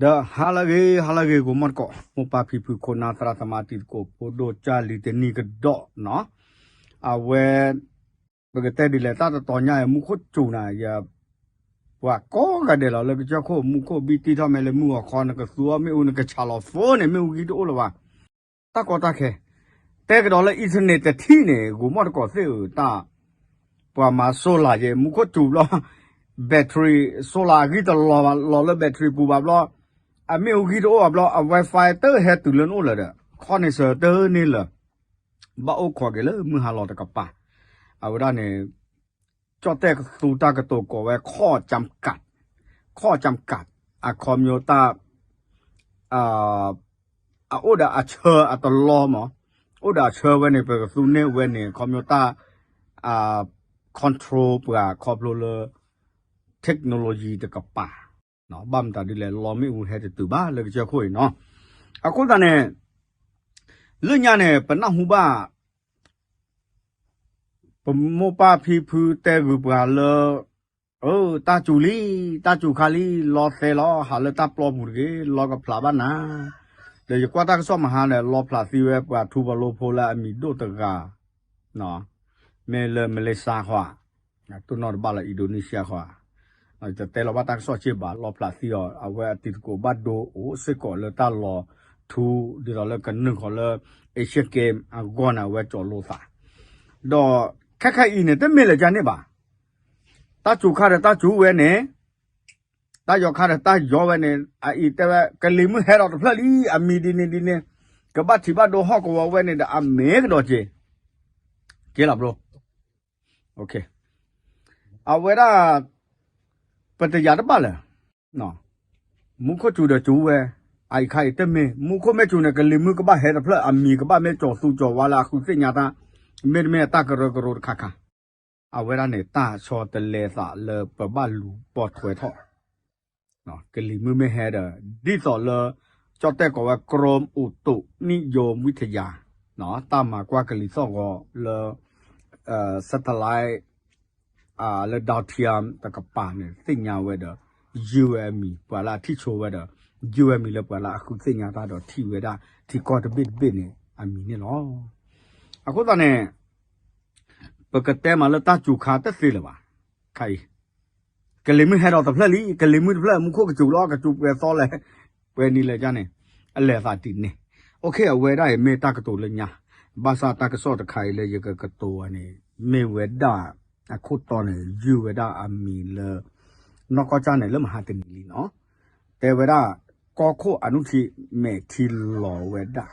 ဒီးဟါလၢအဂ့ၤ ဟါလၢအဂ့ၤ ဂီၤမီၢ်တကိး မိၢ်ပၢ်ဖံဖု ခိၣ်နၢ်သရၣ်သမါ တံၤသကိး ဖိဒိၣ်ကၢ်လံၤ တနံၤကဒီးနီၤ, အဝဲ ပကတဲဒ်လဲၣ် တၢ်တတီၤညါအံၤ မူခိၣ်စူၤနၤ ယ ပှၤကိးဂၤဒဲးလီၤ လၢကစၢၢ်ခိၣ် မူခိၣ်ဘံၣ်တံၢ်ထီၣ်မဲာ်လၢမုၢ်ဂီၤခီ နကသူအီၤမ့ၣ်အူ နကဆးလီၤဖိန့ၣ် မ့ၣ်အူဂံၢ်တအိၣ်လၢၤဘၣ်. တၢ်ကီတၢ်ခဲ တဲကဒီးလၢ internet တထံၣ်န့ၣ် ဂီၤမီၢ်တကိးသ့ၣ်ဧၢ တၢ် ပှၤမၤ solar ယဲ မူခိၣ်စူၤဘျီ battery solar အဂံၢ်တလီၤဘၣ် လီၤလၢ battery ပူၤဘၣ်ဘျီ အမ့ၣ်အူဂံၢ်တအိၣ်ဘၣ်ဘျီ အ Wi-Fi တဟဲတုၤလၢနအိၣ်လၢၤဒီး connection တန့ၢ်လၢၤ ဘၣ်အိၣ်ခိးက့ၤလၢမုၢ်ဟါလီၤတကပၤ, အဝဲဒၣ်န့ၣ် ကၠီၣ်တဲၣ်ကသူတၢ်ကတိၤကိးဝဲ ခီၣ်ကၠၢမ်ကး, ခီၣ်ကၠၢမ်ကး အခီပညီတၢ် အအိၣ်ဒီးအဆၢအတလီမး, အိၣ်ဒီးအဆၢဝဲန့ၣ် ပကသူန့ၢ်ဝဲန့ၣ် အခီပညီတၢ် control ပှၤခီဖျိလၢ technology တကပၤ ဘၣ်မတၤဒ်လဲၣ် လီမ့ၣ်အူဟဲတတုၤဘၣ်လၢကစၢၢ်ခိၣ်အံၤနီၤ, အဃိသတးန့ၣ် လၢညါန့ၣ် ပနၢ်ဟူဘၣ် ပမိၢ်ပၢ်ဖံဖုတဲဂုာ်ပှၤလၢ အၢ တၢ်စူၤလံ, တၢ်စူၤခါလံ, လီသဲလီၤ ဟးလၢတၢ်ပျီပူၤတဂ့ၤ, လီကဖျးဘၣ်နၤ, ဒီးယကွၢ်တၢ်ကစီၣ်မဟါန့ၣ် လီဖျးသံဝဲပှၤထူပီလိဖိလၢအမံၤဒိၣ်တဂၤ မ့ၢ်လၢ Malaysia ဃီဧါ, တိၢ်နီၣ်တဘၣ်လၢ Indonesia ဃီဧါ, တတဲလီၤဘၣ်တၢ်ကစီၣ်စ့ၢ်ဘၣ် လီဖျးသံအီၤ အဝဲအတံၤသကိးဘၣ်ဒိအိၣ်စ့ၢ်ကီးလၢတၢ်လီၤထူ ဒ်သိးလၢကနုာ်ဃီၤလၢ Asian Game အဂီၢ်န့ၣ် အဝဲကၠီၤလိသး, ဒီးခဲခဲအံၤန့ၣ် တမ့ၢ်လၢၤကန့ၣ်ဘၣ် တၢ်စူၤခါဒီးတၢ်စူၤဝဲန့ၣ်, တၢ်ယီၤခါဒီးတၢ်ယီၤဝဲန့ၣ် အအံၤတဲဝဲ ကလံၤမုၢ်ဟဲဒီးတဖျၢၣ်လံ အမံၤဒ်န့ၣ်ဒ်န့ၣ်, ကဘၣ်ထံးဘၣ်ဒိဟီၣ်ကဝီၤဝဲန့ၣ်ဒီး အမ့ၢ်ကဒီးက့ၤ, က့ၤလီၤဘျိ အဝဲဒၣ် ပတယာ်တဘၣ်လၢၤ, မူခိၣ်စူၤဒီးစူၤဝဲ, အအံၤခါအံၤတမ့ၢ် မူခိၣ်မ့ၢ်စူၤန့ၣ် ကလံၤမုၢ်ကဘၣ်ဟဲတဖျၢၣ် အမံၤကဘၣ်မ့ၢ်ကၠီၤသူကၠီၤဝါလၢအဃုသ့ၣ်ညါတၢ်, မ့တမ့ၢ်တၢ်ကရၢကရိတခါခါ, အဝဲဒၣ်န့ၣ် တၢ်ဆီတလဲသးလၢပဘၣ်လူၤပိာ်ထွဲထီၣ် ကလံၤမုၢ်မ့ၢ်ဟဲဒီး ဒ်သိးလၢ ကၠီၣ်တဲၣ်ကိးဝဲ กรมอุตุนิยมวิทยา တၢ်မၤကွၢ်ကလံၤသီၣ်ဂီၤလၢ satellite လၢ ดาวเทียม တကပၤန့ၣ် သ့ၣ်ညါဝဲဒီး ယုၢ်ဝဲအမံၤ ပှၤလၢအထံၣ်ဆိဝဲဒီး ယုၢ်ဝဲအမံၤလၢပှၤလၢအဃုသ့ၣ်ညါတၢ်ဒီးထံၣ်ဝဲဒၣ် ထံကီၢ်တဘ့ၣ်တဘ့ၣ်န့ၣ် အမံၤန့ၣ်လီၤ. အဃိသတးန့ၣ် ပကတဲမးလၢတၢ်စူၤခါတသ့လၢၤဘၣ်. ခါအံၤ ကလံၤမုၢ်ဟဲဒီးတဖျၢၣ်လံ, ကလံၤမုၢ်တဖျၢၣ် မူခိၣ်ကစူၤလီၤ ကစူၤပှဲၤသီလဲၣ်, ပှဲၤနံၤလဲၣ်ကန့ၣ်, အလဲၤသးဒ်န့ၣ်. အဝဲဒၣ်အံၤ မ့ၢ်တၢ်ကတိၤလၢညါ, ဘၣ်ဆၣ်တၢ်ကစီၣ်တခါအံၤလၢယကကတိၤအီၤန့ၣ် မ့ၢ်ဝဲဒၣ် အခိၣ်တီန့ၣ် ယုၢ်ဝဲဒၣ်အမံၤလၢ နီၢ်ကီၢ်ကၢ်န့ၣ် လၢမဟါတနံၤလံနီၤ. တဲဝဲဒၣ် ကီၢ်ခိၣ်အနုထံမဲာ်ထံလီၤဝဲဒၣ်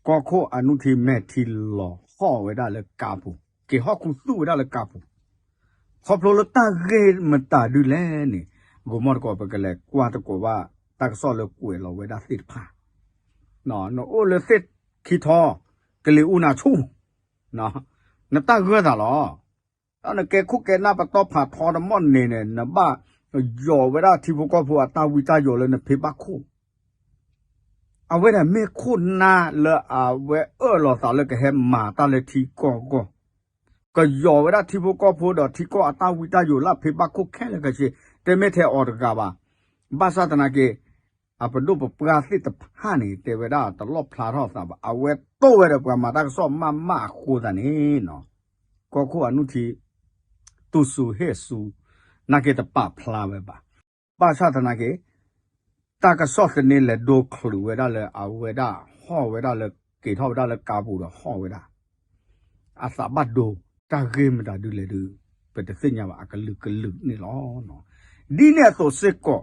ကီၢ်ခိၣ်အနုထံမဲာ်ထံလီၤဟီၣ်ဝဲဒၣ်လၢကါပူၤ, က့ၤဟီၣ်ခူသူၣ်ဝဲဒၣ်လၢကါပူၤ, ခီဖျိလၢတၢ်ဂ့ၢ်မတၤဒုလဲၣ်န့ၣ်, ဂီၤမီၢ်တကိး ပကလဲၤကွၢ်သကိးဘၣ် တၢ်ကစီၣ်လၢကွဲးလီၤဝဲဒၣ်သ့ၣ်တဖၣ်. နအိၣ်လၢသ့ၣ်ခံထီ, ကလံၤအူနၤဆူၣ်, နတၢ်ဂၢၢ်သးလီၤ. ဒီးနကဲခိၣ်ကဲနၢ်ပတီၢ်ဖးထီတမီၢ်န့ၣ်န့ၣ် နဘၣ်ယီၤဝဲဒၣ်ထံဖိကီၢ်ဖိအတၢ်ဝံတၢ်ယိးလၢနဖံးဘၣ်ခိၣ် အဝဲဒၣ်မ့ၢ်ခိၣ်နၢ်လၢအဝဲအၢၣ်လီၤသးလၢကဟဲမၤတၢ်လၢထံကီၢ်အဂီၢ်, ကယီၤဝဲဒၣ်ထံဖိကီၢ်ဖိဒီးထံကီၢ်အတၢ်ဝံတၢ်ယိးလၢအဖံးဘၣ်ခိၣ်ခဲလၢာ်ခဲဆ့, တမ့ၢ်ထဲအီၤတဂၤဘၣ်. ဘၣ်ဆၣ်သနာ်က့ အပဒိၣ်ပပှၢ်သ့ၣ်တဖၣ်န့ၣ် တဲဝဲဒၣ်တလီၣ်ဖျါထီၣ်သးဘၣ်, အဝဲတိၢ်ဝဲဒီးပှၤမၤတၢ်ကစီၣ်မးမးအဃိသတးန့ၣ်နီၤ, ကီၢ်ခိၣ်အနုထံ တူၢ်စူၤဟ့ၣ်စူၤ နာ်က့တပာ်ဖျါဝဲဘၣ်. ဘၣ်ဆၣ်သနာ်က့ တၢ်ကစီၣ်သန့လဲၤဒိချုးဝဲဒၣ်လၢအဝဲဒၣ်ဟီၣ်ဝဲဒၣ်လၢ က့ၤထီၣ်ဝဲဒၣ်လၢကါပူၤဒီးဟီၣ်ဝဲဒၣ် အသးဘၣ်ဒိ တၢ်ဂ့ၢ်မတၤဒုလဲၣ်ဒုး ပတသ့ၣ်ညါဘၣ် အကလုာ်ကလုာ်န့ၣ်လီၤ. ဒ်န့ၣ်အသိးစ့ၢ်ကီး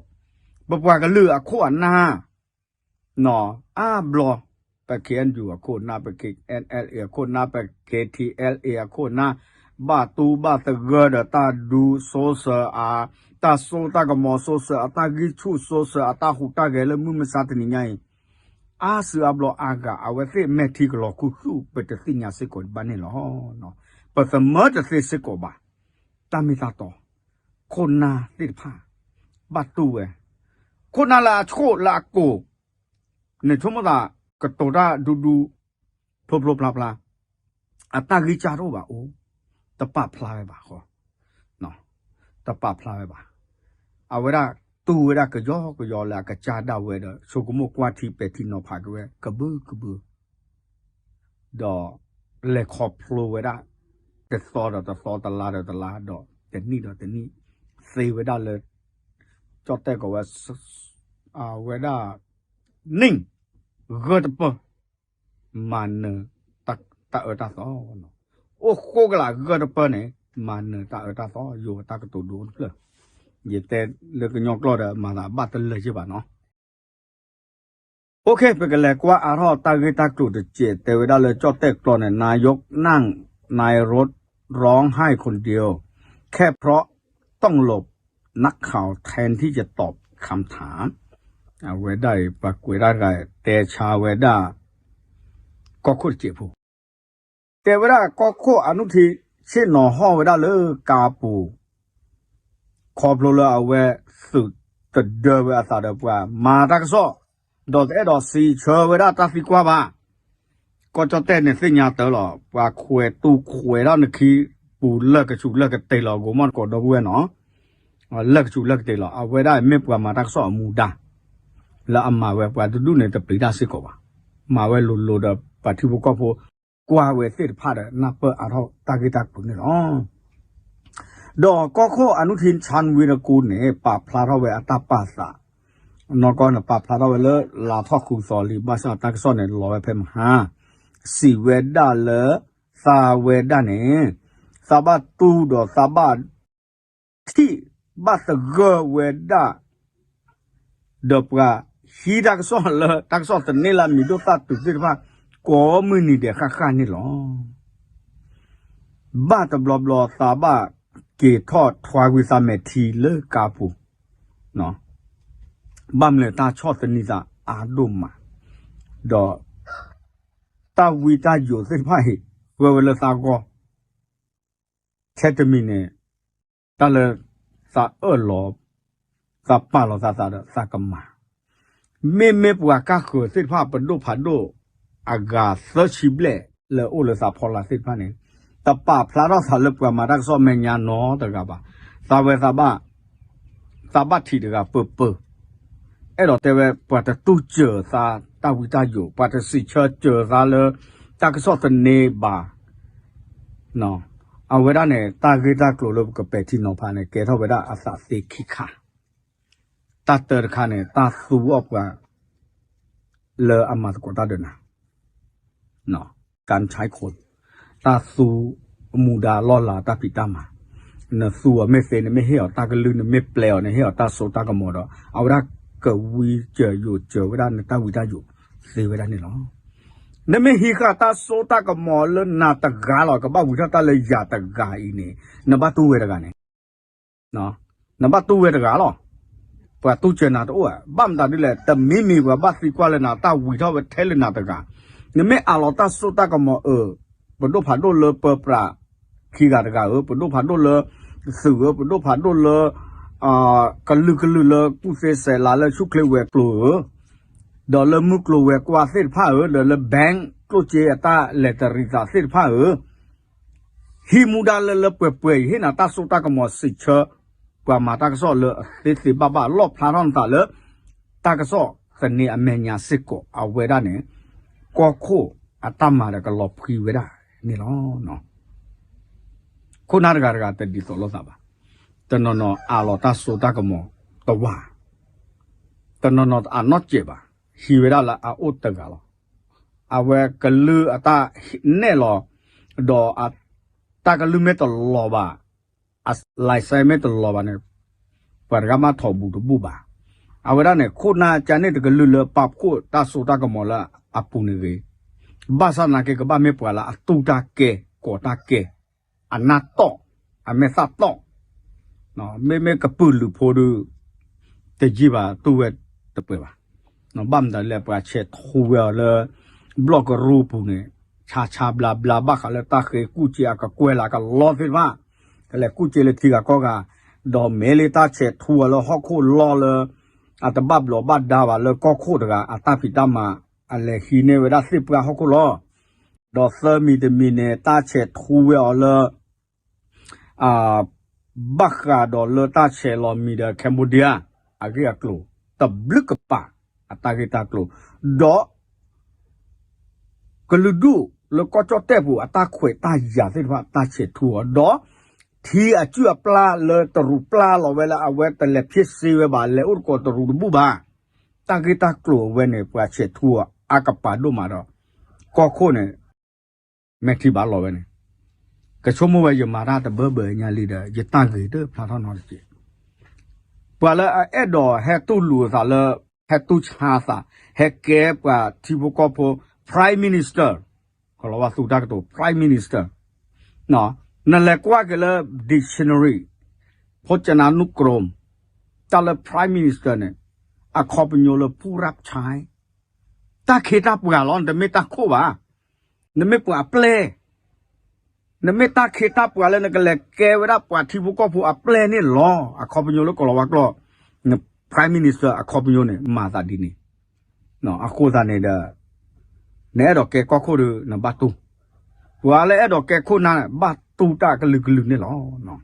ပပှၤကလုာ်အခိၣ်အနၢ် အါဘျီ ပ K N U အခိၣ်အနၢ် ပ K N L A အခိၣ်အနၢ် ပ K T L A အခိၣ်အနၢ် ဘၣ်တူၢ်ဘၣ်သဂၢၢ်ဒီးတၢ်ဒူ social အ တၢ်စိတၢ်ကမီၤ social အတၢ်ဂံၢ်ဆူၣ် social အတၢ်ဟူးတၢ်ဂဲၤလၢမုၢ်မဆါတနံၤညါအံၤ အါစုအါဘျီအါဂၤ အဝဲသ့ၣ်မဲာ်ထံကလီၤခူသူၣ် ပတသ့ၣ်ညါစ့ၢ်ကီးဘၣ်န့ၣ်လီၤ. ပသမၢတသ့စ့ၢ်ကီးဘၣ် တၢ်မ့ၢ်တၢ်တီ ခိၣ်နၢ်သ့ၣ်တဖၣ် ဘၣ်တူၢ်ဝဲ ခိၣ်နၢ်လၢအဆိၣ်လၢအကိာ် န့ၣ်ဆိကမိၣ်သး ကတိၤတၢ်ဒူဒူ ဖျိဖျိဖျါဖျါ အတၢ်ဂံၢ်စၢ်တအိၣ်ဘၣ်အိၣ် တပာ်ဖျါဝဲဘၣ်ဃီ တပာ်ဖျါဝဲဘၣ် အဝဲဒၣ် တူၢ်ဝဲဒၣ်ကယီကယီလၢအကစၢ်ဒၣ်ဝဲဒီး ဆိကမိၣ်ကွၢ်ထံပဲာ်ထံနီၤဖးက့ၤဝဲ ကဘုကဘု ဒီးလဲၤခီဖျိဝဲဒၣ် တသီဒီးတသီ တလါဒီးတလါ ဒီးတနံၣ်ဒီးတနံၣ် သ့ဝဲဒၣ်လၢ ကၠီၣ်တဲၣ်ကိးဝဲ အဝဲဒၣ် န့ၣ် ဂၢၢ်တပၢၢ် မၤနၢၤတၢ်အၢတၢ်သီ, အိၣ်ဃိကလာ်ဂၢၢ်တပၢၢ်န့ၣ် မၤနၢၤတၢ်အၢတၢ်သီ ယိၤတၢ်ကတိၤဒိတဖျၢၣ်, ယတဲလၢကညီကျိာ်ဒီး မၤသးဘၣ်တလၢာ်က့ဘၣ်နီၤ. အိၣ်ခ့ ပကလဲၤကွၢ်အါထီၣ်တၢ်ဂ့ၢ်တၢ်ကျိၤတစဲး တဲဝဲဒၣ်လၢကၠီၣ်တဲၣ်ကျိာ်န့ၣ် นายกนั่งในรถ ร้องไห้คนเดียว แค่เพราะต้องหลบนักข่าวแทนที่จะตอบคำถาม အဝဲဒၣ်အံၤ ပှၤကွဲးတၢ်တဂၤ တဲဆါဝဲဒၣ် ကီၢ်ခိၣ်တစဲးဖိ, တဲဝဲဒၣ်ကီၢ်ခိၣ်အနုထံ ဆ့ၣ်နီၤဟီၣ်ဝဲဒၣ်လၢကါပူၤ ခီဖျိလၢအဝဲသုးတဒၢဝဲအသးဒီးပှၤမၤတၢ်ကစီၣ်, ဒီးတအဲၣ်ဒိးစံးဆၢဝဲဒၣ်တၢ်သံကွၢ်ဘၣ်. ကီၢ်ကၠီၣ်တဲၣ်န့ၣ်သ့ၣ်ညါတၢ်လီၤ. ပှၤခွဲးတူခွဲးထီၣ်နခံ ပူၤလၢာ်ကဆူးလၢာ်ကတ့ၢ်လီၤ ကိးမီၣ်တကိးဒီပုၢ်ဝဲၢ်နီၤ, လၢာ်ကဆူးလၢာ်ကတ့ၢ်လီၤ. အဝဲဒၣ်မ့ၢ်ပှၤမၤတၢ်ကစီၣ်အမူဒါ လၢအမၤဝဲပှၤတဒူၣ်န့ၣ်တပျံၤတၢ်စ့ၢ်ကီးဘၣ်. မၤဝဲလိၤလိၤဒီးပှၤထံဖိကီၢ်ဖိ ကွၢ်ဝဲသ့ၣ်တဖၣ်ဒီးနၢ်ပၢၢ်အါထီၣ်တၢ်ဂ့ၢ်တၢ်ကျိၤန့ၣ်လီၤ. ဒီးကီၢ်ခိၣ်အနုထံ ဆၣ်ဝံတကူန့ၣ် ပာ်ဖျါထီၣ်ဝဲအတၢ်ပာ်သး, နီၢ်ကီၢ်န့ၣ် ပာ်ဖျါထီၣ်ဝဲလၢလါထီၣ်ဃုသီလံ ဘၣ်ဆၣ်တၢ်ကစီၣ်န့ၣ် လီၤဝဲဖဲမဟါ, စံးဝဲဒၣ်လၢ သးဝဲဒၣ်န့ၣ် သးဘၣ်တူၢ်ဒီးသးဘၣ် ထံၣ်ဘၣ်သဂၢၢ်ဝဲဒၣ် ဒီးပှၤဟံးတၢ်ကစီၣ်လၢ တၢ်ကစီၣ်သန့လၢအမံၤဒိၣ်သၣ်တုၤသ့ၣ်တဖၣ် ကိးမုၢ်နံၤဒဲးဃၣ်ဃၣ်န့ၣ်လီၤ. ဘၣ်တဘျီဘျီသးဘၣ်က့ၤထီၣ်ထွါကွံာ်သးမဲာ်ထံလၢကါပူၤ, ဘၣ်မနုၤလဲၣ် တၢ်ဆီၣ်သနံးသးအါဒိၣ်မး, ဒီး တၢ်ဝံတၢ်ယိးသ့ၣ်တဖၣ်အံၤ ဃၢဝဲလၢသးဂီၢ် ခဲတမံၤန့ၣ် တၢ်လၢ သးအၢၣ်လီၤ သးပာ်လီၤသးသးဒီးသးကမၤ, မ့မ့ၢ်ပှၤကၢ်ဃၢၤသ့ၣ်တဖၣ် ပဒိၣ်ဖးဒိၣ် အဂၤသၢဆံဘျဲၣ်လၢအိၣ်လၢသးဖီလာ်သ့ၣ်တဖၣ်န့ၣ် တပာ်ဖျါထီၣ်သးလၢပှၤမၤတၢ်ကစီၣ်မဲာ်ညါနီတဂၤဘၣ်. သးဝဲသးဘၣ် သးဘၣ်ထံးတဂၤပၢၢ်ပၢၢ်, အဲၣ်ဒိးတဲဝဲ ပှၤတတူၢ်စၢၤသးတၢ်ဝံတၢ်ယိး, ပှၤတစံးဆၢစၢၤသးလၢ တၢ်ကစီၣ်သန့ဘၣ်. အဝဲဒၣ်န့ၣ် တၢ်ဂ့ၢ်တၢ်ကျိၤလၢပကပဲာ်ထံနီၤဖးန့ၣ် ကဲထီၣ်ဝဲဒၣ်အသးသ့ခံခါ, တၢ်တၢတခါန့ၣ် တၢ်သူအီၣ်ပှၤ လၢအမၤသကိးတၢ်ဒီးနၤ ကၣ်ဆဲခိၣ်, တၢ်သူအမူဒါလီၢ်လၤတၢ်ဖံးတၢ်မၤ, နသူအီၤမ့ၢ်သ့ နမ့ၢ်ဟ့ၣ်အီၤတၢ်ကလုၢ် နမ့ၢ်ပျဲအီၤ နဟ့ၣ်အီၤတၢ်စိတၢ်ကမီၤဒီး အဝဲဒၣ်ကဝံစၢၤယိးစၢၤဝဲဒၣ်နတၢ်ဝံတၢ်ယိးသ့ဝဲဒၣ်န့ၣ်လီၤ. နမ့ၢ်ဟံးဃာ်တၢ်စိတၢ်ကမီၤလၢနၤတဂၤလီၤ ကဘၣ်ဝံၤထီၣ်တၢ်လၢယၤတဂၤအံၤန့ၣ် နဘၣ်တူၢ်ဝဲတဂၤန့ၣ် နဘၣ်တူၢ်ဝဲတဂၤလီၤ. ပှၤတူၢ်စၢၤနၤတအိၣ်ဧါ, ဘၣ်မတၤဒ်လဲၣ် တမံၤမံၤပှၤဘၣ်သံကွၢ်လၢနၤ တၢ်ဝံၤထီၣ်ဝဲထဲလၢနၤတဂၤ, နမ့ၢ်အးလီၤတၢ်စိတၢ်ကမီၤအၢ, ပဒိၣ်ဖးဒိၣ်လၢပၢပြးခံဂၤတဂၤဧၢ, ပဒိၣ်ဖးဒိၣ်လၢ သုးဧၢ, ပဒိၣ်ဖးဒိၣ်လၢ ကလုာ်ကလုာ်လၢကူၣ်သ့စဲးလၤလၢဆူၣ်ချ့ဝဲၤကျိၤဧၢ, ဒီးလၢမုၢ်ကျိၤဝဲၤကွာ်သ့ၣ်တဖၣ်ဧၢ, ဒီးလၢ bank ကျိၣ်စ့အတၢ်လဲၤတရံးသးသ့ၣ်တဖၣ်ဧၢ, ဟံးမူဒါလၢလၢပှဲၤပှဲၤအံၤ ဟ့ၣ်နၤတၢ်စိတၢ်ကမီၤစံးဆၢ ပှၤမၤတၢ်ကစီၣ်လၢအသ့သ့ဘၣ်ဘၣ် လီၣ်ဖျါထီၣ်နသးလၢ တၢ်ကစီၣ်သန့အမဲာ်ညါစ့ၢ်ကီး အဝဲဒၣ်န့ၣ် ကီၢ်ခိၣ်အတၢ်မၤဒီးကလီၤဖှံဝဲဒၣ်န့ၣ်လီၤ. ခိၣ်နၢ်တဂၤတဂၤတဒ်သိးလိာ်သးဘၣ်. တနီၤနီၤအးလီၤတၢ်စိတၢ်ကမီၤတဝၤ, တနီၤနီၤအနီၢ်စဲးဘၣ်, ဟံးဝဲဒၣ်လၢအအိၣ်တဂၤလီၤ. အဝဲကလုၢ်အတၢ်နဲၣ်လီၤ, ဒီး တၢ်ကလုၢ်မ့ၢ်တလီၤဘၣ်, အ license မ့ၢ်တလီၤဘၣ်န့ၣ် ပှၤတဂၤမးထီၣ်ဘူးတဘူးဘၣ်. အဝဲဒၣ်န့ၣ် ခိၣ်နၢ်ကန့ၣ်တကလုာ်လၢပာ်ဖှိၣ်တၢ်စိတၢ်ကမီၤလၢအပူၤန့ၣ်ဂ့ၤ, ဘၣ်ဆၣ်သနာ်က့ ကဘၣ်မ့ၢ်ပှၤလၢအတူၢ်တၢ်ကဲ ကိးတၢ်ကဲ, အနၢ်တီၢ်, အမဲာ်သၣ်တီၢ်, မ့မ့ၢ်ကပုာ်လုးဖိဒီး တယံာ်ဘၣ်တူၢ်ဝဲတပှဲၤဘၣ်. ဘၣ်မတၤလဲၣ် ပှၤဆဲးထူဝဲအီၤလၢ ဘျီၣ်ကရူၢ်ပူၤန့ၣ် ဆါဆါဘျါဘျါ ဘၣ်ဃးလၢတၢ်ဃ့ကူၣ်စ့အကကွဲၢ်လၢကလီသ့ၣ်တဖၣ်, ကလဲၤကူၣ်စ့လၢထံဂၤကီၢ်ဂၤ, ဒီးမ့ၢ်လၢတၢ်ဆဲးထူအီၤလၢဟီၣ်ခိၣ်လီၢ်လၢ အတဘၣ်ဘျီးဘၣ်ဒါဘၣ်လၢကီၢ်ခိၣ်တဂၤ အတၢ်ဖံးတၢ်မၤ အလဲၤဟံးန့ၢ်ဝဲဒၣ်သ့ၣ်ပှၢ်ဟီၣ်ခိၣ်လီၤ. ဒီးသၢမံၤတမံၤန့ၣ် တၢ်ဆဲးထူဝဲအီၤလၢ ဘၣ်ဃးဒီးလၢတၢ်ဆဲးလီၤမံၤဒီး Cambodia, အဂ့ၢ်အကျိၤ တဘျုးကပၤ အတၢ်ဂ့ၢ်တၢ်ကျိၤ ဒီး ကလုာ်ဒူၣ်လၢကီၢ်ကၠီၣ်တဲၣ်ပူၤအတၢ်ခွဲးတၢ်ယာ်သ့ၣ်တဖၣ်တၢ်ဆဲးထူအီၤ ဒီး ထံအစုၣ်အပျၢ်လၢတရူးပျၢ်လီၤဝဲလၢအဝဲတလဲၤဖ့စ့ဝဲဘၣ် လဲၤအိၣ်သကိးတရူးတဘူၣ်ဘၣ် တၢ်ဂ့ၢ်တၢ်ကျိၤအဝဲန့ၣ် ပှၤဆဲးထူအီၤအါကပၤဒိၣ်မးဒီး ကီၢ်ခိၣ်န့ၣ် မဲာ်ထံဘၣ်လီၤဝဲန့ၣ် ကဆိကမိၣ်ဝဲယမၤတၢ်တဘၢဘၢညါလံဒီး ယတၢ်ဂ့ၤတဖျါထီၣ်နီတစဲး ပှၤလၢအအဲၣ်ဒိးဟဲတူၢ်လိာ်အသးလၢ ဟဲတူၢ်ဆါအသး ဟဲကဲပှၤထံဖိကီၢ်ဖိ Prime Minister ကီၤလၤဝါသူတၢ်ကတိၤ Prime Minister နလဲၤကွၢ်က့ၤလၢ dictionary ဖိကနါနုကရိမ တၢ်လၢ Prime Minister န့ၣ် အခီပညီလၢ ผู้รับใช้ တၢ်ခ့တၢ်ပှၤလီၤ နတမ့ၢ်တၢ်ခိၣ်ဘၣ် နမ့ၢ်ပှၤအပျဲၢ် နမ့ၢ်တၢ်ခ့တၢ်ပှၤလၢနကလဲၤကဲဝဲဒၣ်ပှၤထံဖိကီၢ်ဖိအပျဲၢ်န့ၣ်လီၤ. အခီပညီလၢကီၤလၤဝါကျိာ် Prime Minister အခီပညီန့ၣ် မၤသးဒ်န့ၣ် အဃိသတးန့ၣ်ဒီး နအဲၣ်ဒိးကဲကီၢ်ခိၣ်ဒီး နဘၣ်တူၢ်, ပှၤလၢအဲၣ်ဒိးကဲခိၣ်နၢ်န့ၣ် ဘၣ်တူၢ်တၢ်ကလုာ်ကလုာ်န့ၣ်လီၤ.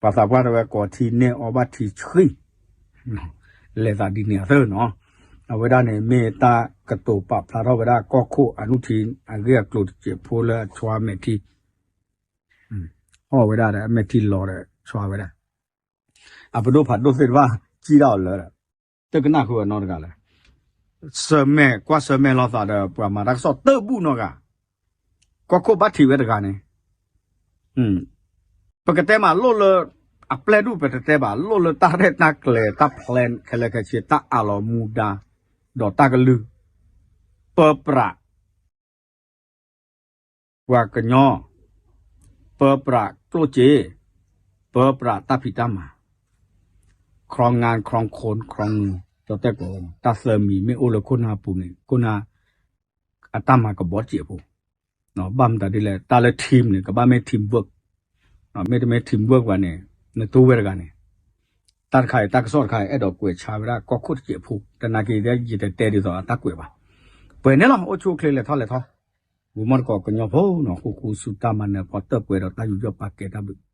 ပှၤသးပှၢ်တဲဝဲ ကိးထံန့ၢ်အီဘၣ်ထံဆှံ, လဲၤသးဒ်န့ၣ်အသၢနီၤ. အဝဲဒၣ်န့ၣ် မ့ၢ်တၢ်ကတိၤပာ်ဖျါထီၣ်ဝဲဒၣ်ကီၢ်ခိၣ်အနုထံ အဂ့ၢ်အကျိၤတစဲးဖိလၢအဆွါမဲာ်ထံ, အီၣ်ဝဲဒၣ်ဒီးအမဲာ်ထံလီၤဒီးဆွါဝဲဒၣ်, အပဒိၣ်ဖးဒိၣ်သ့ၣ်တဖၣ် စံၣ်ဒၣ်အီၤလၢ တကနၣ်ဃုာ်အနီတဂၤလၢၤ ဆၢၣ်မဲာ်ကွၢ်ဆၢၣ်မဲာ်လိာ်သးဒီးပှၤမၤတၢ်ကစီၣ်တဘူၣ်နီတဂၤ, ကီၢ်ခိၣ်ဘၣ်ထံးဝဲတဂၤန့ၣ်, ပကတဲမးလိၣ်လၢ အပျဲၢ်ဒူၣ်ပတတဲဘၣ် လိၣ်လၢတၢ်ရဲၣ်တၢ်ကျဲၤတၢ် plan ခဲလၢာ်ခဲဆ့ တၢ်အးလီၤမူဒါ ဒီးတၢ်ကလုၢ်, ပၢပြး ပှၤကညီ, ပၢပြးကျိၣ်စ့, ပၢပြးတၢ်ဖံးတၢ်မၤ, ครองงานครองคนครองเมือง ကၠီတဲၣ်ကိး တၢ်သၢမံၤမ့ၢ်အိၣ်လၢခိၣ်နၢ်ပူၤန့ၣ် ခိၣ်နၢ် အတၢ်မၤကဘီစဲးဖိ, ဘၣ်မတၤဒ်လဲၣ် တၢ်လၢ team န့ၣ် ကဘၣ်မ့ၢ် team work, မ့တမ့ၢ် team work ဘၣ်န့ၣ် နတိဝဲတဂၤန့ၣ်, တၢ်တခါအံၤ တၢ်ကစီၣ်တခါအံၤ အဲၣ်ဒိးကွဲးဆါဝဲဒၣ်ကီၢ်ခိၣ်တစဲးဖိ တနာ်က့ ယတတဲဒ်သိးအတၢ်ကွဲးဘၣ်, ပှဲၤန့ၣ်လီၤ အိၣ်ဆူၣ်အိၣ်ချ့လဲၤထီၣ်လဲၤထီၣ်, ဂီၤမီၢ်တကိးကညီဖိနီၤ ဃူဃူဆူတၢ်မၤနၢၤဖီတၢၣ်ပှဲၤဒီးတၢ်ယူးယီၣ်ပာ်ကဲတၢ်ဘျုး